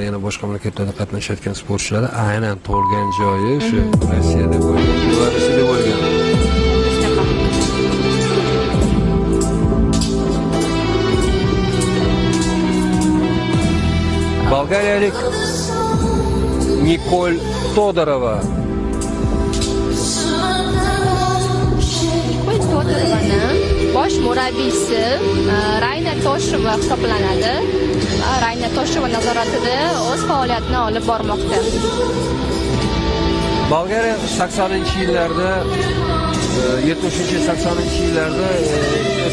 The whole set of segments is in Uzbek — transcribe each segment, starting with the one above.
Yana boshqa mamlakatlarda qatnashayotgan sportchilar aynan tug'ilgan joyi shu Rossiyada bo'lgan, Belarusda bo'lgan. Shunaqa. Bolgariyalik Nikol Todorova. Nikol Todorovani bosh murabbiysi Rayna Tosheva hisoblanadi. Va Rayna Tosheva nazoratida o'z faoliyatini olib bormoqda. Bolgariya 80-yillarda, 70-80-yillarda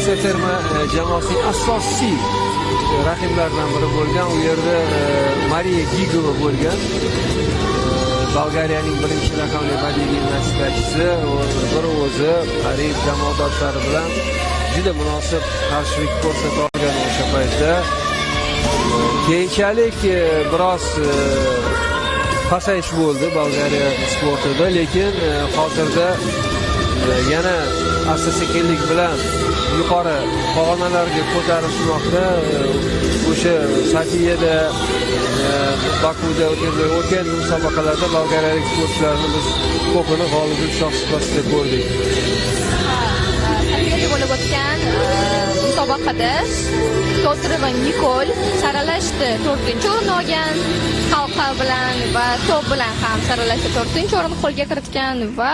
SSR terma jamoasining asosiy raqiblaridan biri bo'lgan. U yerda Mariya Gigova bo'lgan. Bolgariyaning birinchi raqamli badiiy gimnastikachisi u bir o'zi qariyb jamoadoshlari bilan juda munosib qarshilik ko'rsata olgan o'sha paytda. Keyinchalik biroz pasayish bo'ldi Bolgariya sportida, lekin hozirda yana asta sekinlik bilan yuqori pog'onalarga ko'tarilishmoqda. O'sha Sofiyada, Bokuda o'tkazilgan musobaqalarda bolgariyalik sportchilarni biz ko'pini g'oliblik shohsupasida ko'rdik. Sofiyada bo'lib o'tgan musobaqada Todorova Nikol saralashda 4-o'rinni olgan, halqa bilan va to'p bilan ham saralashda 4-o'rinni qo'lga kiritgan va